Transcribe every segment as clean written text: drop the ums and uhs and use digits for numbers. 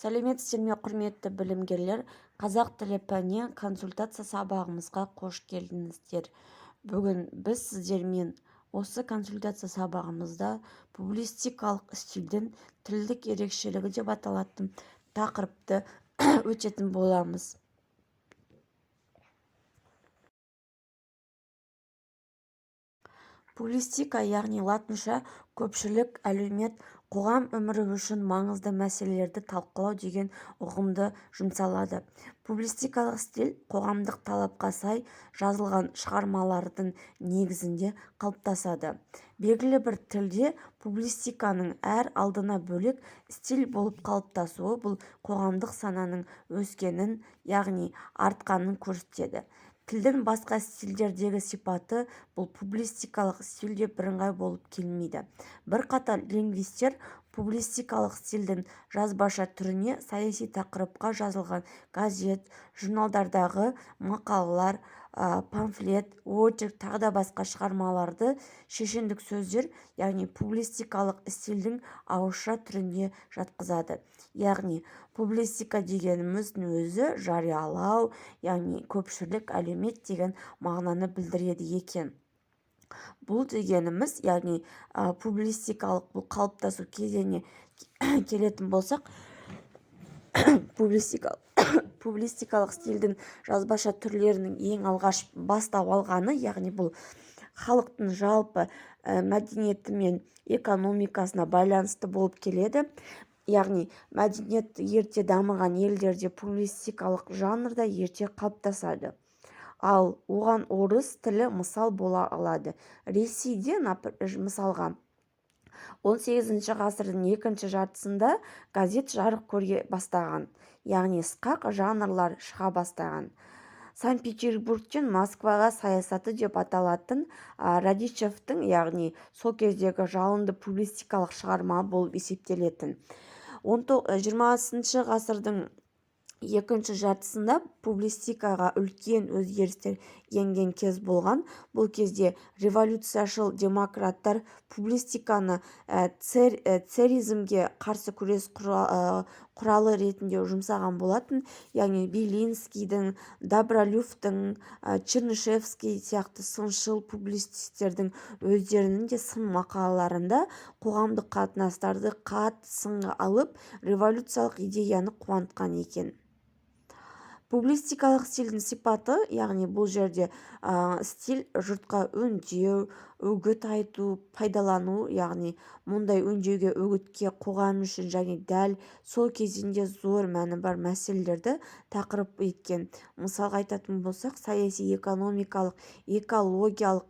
Сәлеметсіздер ме, құрметті білімгерлер! Қазақ тілі пәнінен консультация сабағымызға қош келдіңіздер! Бүгін біз сіздермен осы консультация сабағымызда публицистикалық стильдің тілдік ерекшелігі деп аталатын тақырыпты өтетін боламыз. Публицистика, яғни латынша көпшілік, әлеумет, қоғам өмірі үшін маңызды мәселелерді талқылау деген ұғымда жұмсалады. Публицистикалық стиль қоғамдық талапқа сай жазылған шығармалардың негізінде қалыптасады. Белгілі бір тілде публицистиканың әр алдына бөлек стиль болып қалыптасуы бұл қоғамдық сананың өскенін, яғни артқанын көрсетеді. Тілдің басқа стильдердегі сипаты бұл публицистикалық стильде бірыңғай болып келмейді. Бірқатар лингвистер публицистикалық стильдің жазбаша түріне саяси тақырыпқа жазылған газет, журналдардағы мақалалар, памфлет, очерк, тағы да басқа шығармаларды, шешендік сөздер, яғни публицистикалық стильдің ауызша түріне жатқызады. Яғни публицистика дегеніміздің өзі жариялау, яғни көпшілік, әлеумет деген мағынаны білдіреді екен. Бұл дегеніміз, яғни публицистикалық бұл қалыптасу кезеңіне келетін болсақ, публицистикалық стильдің жазбаша түрлерінің ең алғаш бастау алғаны, яғни бұл халықтың жалпы мәдениеті мен экономикасына байланысты болып келеді. Яғни мәдениет ерте дамыған елдерде публицистикалық жанр да ерте қалыптасады. Ал оған орыс тілі мысал бола алады. Ресейде, мысалға, 18 ғасырдың екінші жартысында газет жарық көре бастаған, яғни сықақ жанрлар шыға бастаған. Санкт-Петербургтен Москваға саясаты деп аталатын Радищевтің, яғни сол кездегі жалынды публицистикалық шығарма болып есептелетін. 20-шы ғасырдың екінші жартысында публицистикаға үлкен өзгерістер енген кез болған. Бұл кезде революцияшыл демократтар публицистиканы царизмге қарсы күрес құралы ретінде жұмсаған болатын. Яғни Белинскийдің, Добролюбовтың, Чернышевский сияқты сыншыл публицистердің өздерінің де сын мақалаларында қоғамдық қатынастарды қатты сынға алып, революциялық идеяны қуантқан екен. Публицистикалық стильдің сипаты, яғни бұл жерде стиль жұртқа үндеу, үгіт айту, пайдалану, яғни мұндай үндеуге, үгітке қоғам үшін және дәл сол кезеңде зор мәні бар мәселелерді тақырып еткен. Мысалға айтатын болсақ, саяси, экономикалық, экологиялық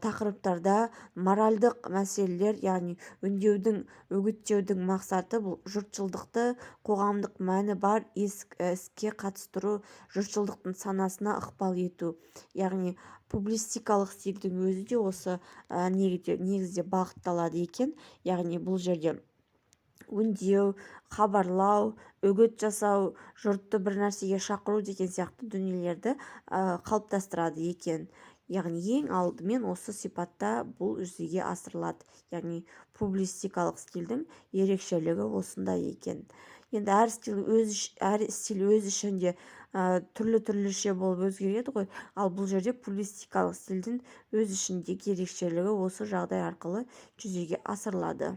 тақырыптарда моральдық мәселелер, яғни үндеудің, үгіттеудің мақсаты бұл жұртшылдықты қоғамдық мәні бар іске қатыстыру, жұртшылдықтың санасына ықпал ету. Яғни публицистикалық стильдің өзі де осы негізде бағытталады екен. Яғни бұл жерде үндеу, хабарлау, үгіт жасау, жұртты бір нәрсеге шақыру деген сияқты дүниелерді қалыптастырады екен. Яғни ең алдымен осы сипатта бұл жүзеге асырылады. Яғни публицистикалық стильдің ерекшелігі осында екен. Енді әр стиль өз ішінде түрлі-түрліше болып өзгереді ғой. Ал бұл жерде публицистикалық стильдің өз ішіндегі ерекшелігі осы жағдай арқылы жүзеге асырылады.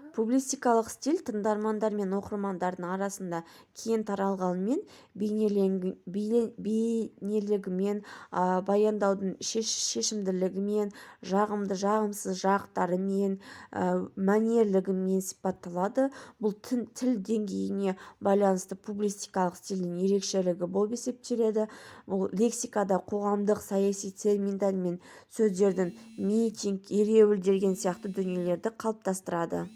Публицистикалық стиль тыңдармандар мен оқырмандардың арасында кең таралғанымен, бейнелілігімен, баяндаудың шешімділігімен, жағымды, жағымсыз жақтарымен, мәнерлігімен сипатталады. Бұл тіл деңгейіне байланысты публицистикалық стильдің ерекшелігі болып есептеледі. Бұл лексикада қоғамдық, саяси терминдер мен сөздердің митинг, ереуіл деген сияқты дүниелерді қалыптастырады.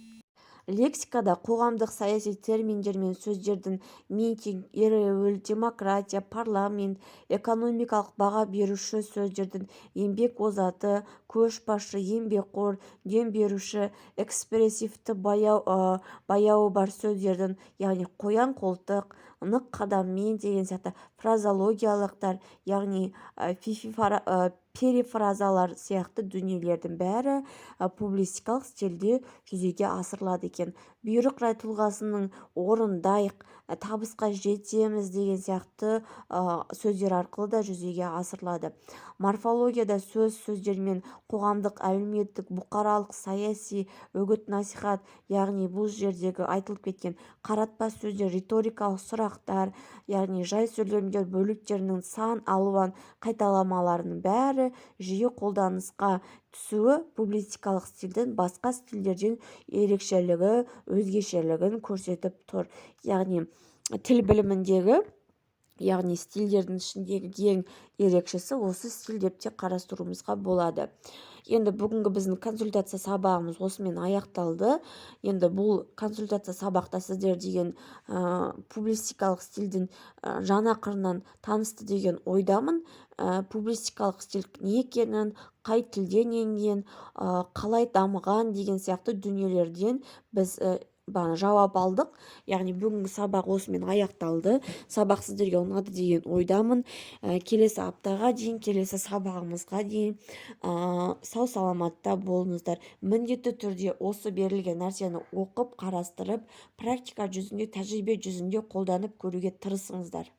Лексикада қоғамдық саяси терминдер мен сөздердің, митинг, ереуіл, демократия, парламент, экономикалық баға беруші сөздердің, еңбек озаты, көшбасшы, еңбекқор, дем беруші, экспрессивті баяуы бар сөздердің, яғни қоян-қолтық, нық қадаммен деген сияқты фразеологиялықтар, яғни перифразалар сияқты дүниелердің бәрі публицистикалық стильде жүзеге асырылады екен. Бұйрық рай тұлғасының орындайық, табысқа жетеміз деген сияқты сөздер арқылы да жүзеге асырылады. Морфологияда сөз, сөздермен қоғамдық, әлеуметтік, бұқаралық, саяси, үгіт-насихат, яғни бұл жердегі айтылып кеткен қаратпа сөздер, риторикалық сұрақтар, яғни жай сөйлемдер бөліктерінің сан алуан қайталамаларының бәрі жиі қолданысқа түсуі публицистикалық стильдің басқа стильдерден ерекшелігі, өзгешелігін көрсетіп тұр. Яғни тіл біліміндегі, яғни стильдердің ішіндегі ең ерекшесі осы стиль деп те қарастыруымызға болады. Енді бүгінгі біздің консультация сабағымыз осымен аяқталды. Енді бұл консультация сабақта сіздер деген публицистикалық стильдің жаңа қырынан танысты деген ойдамын. Публицистикалық стиль не екенін, қай тілден енген, қалай дамыған деген сияқты дүниелерден біз бағана жауап алдық. Яғни бүгінгі сабақ осымен аяқталды. Сабақ сіздерге ұнады деген ойдамын. Келесі аптаға дейін, келесі сабағымызға дейін сау саламатта болыңыздар. Міндетті түрде осы берілген нәрсені оқып, қарастырып, практика жүзінде, тәжірибе жүзінде қолданып көруге тырысыңыздар.